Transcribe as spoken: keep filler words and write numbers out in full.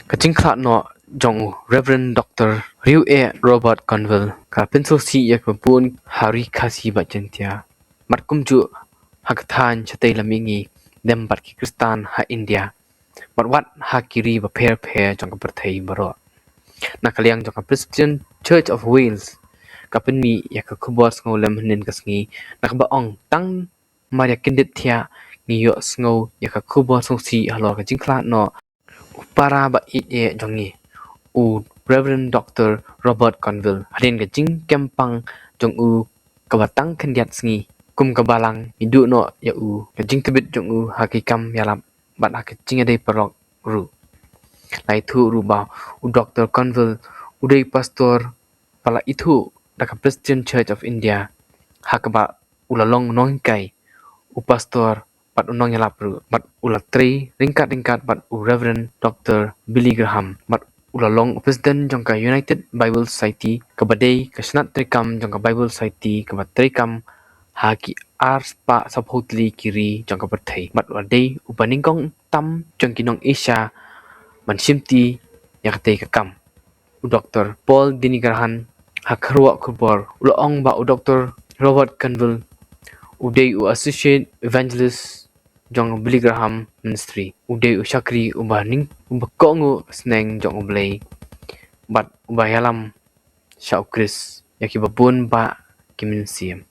Ka jingkhlad noh jong u Reverend Doctor Riew eh Robert Conville ka pynsngewsih ïa kiba bun ha Ri Khasi bad Jaintia, bad kumjuh ha ka thaiñ shatei lam mihngi, lem bad ki Khristan ha India bad wat ha ki ri bapher bapher jong ka pyrthei baroh. Na ka liang jong ka Presbyterian Church of Wales, ka pynmih ïa ka khubor sngewlem hynnin ka sngi, na kaba ong, tang mar ïa kyndit thiah ngi ïohsngew ïa ka khubor sngewsih halor ka jingkhlad noh u para ba ïeit eh jong ngi, u Reverend Doctor Robert Conville, hadien ka jingkem pang jong u kaba tang khyndiat sngi. Kum ka Balang ngi duh noh ïa u, ka jingtbit jong u ha ki kam ïalap bad ha ka jingïadei paralok ruh. La ïathuh ruh ba u Doctor Conville u dei pastor ba la ithuh da ka Presbyterian Church of India, ha kaba u la long nonghikai, u pastor bad u nongïalap ruh, bad u la trei ryngkat ryngkat bad u Reverend Doctor Billy Graham, bad u la long u president jong ka United Bible Society, kaba dei ka shnat treikam jong ka Bible Society kaba treikam ha ki arspah saphew tylli ki ri jong ka pyrthei, bad u la dei uba nyngkong tam jong ki nong Asia ban shimti ïa katei ka kam. U Doctor Paul Dinigrahan ha ka kyrwoh khubor u la ong ba u Doctor Robert Conville u dei u associate evangelist jong Billy Graham Ministry. U dei u shakri uba ning, uba kohnguh sneng jong U Blei bad uba ïalam sha U Khrist ïa kiba bun bah ki mynsiem.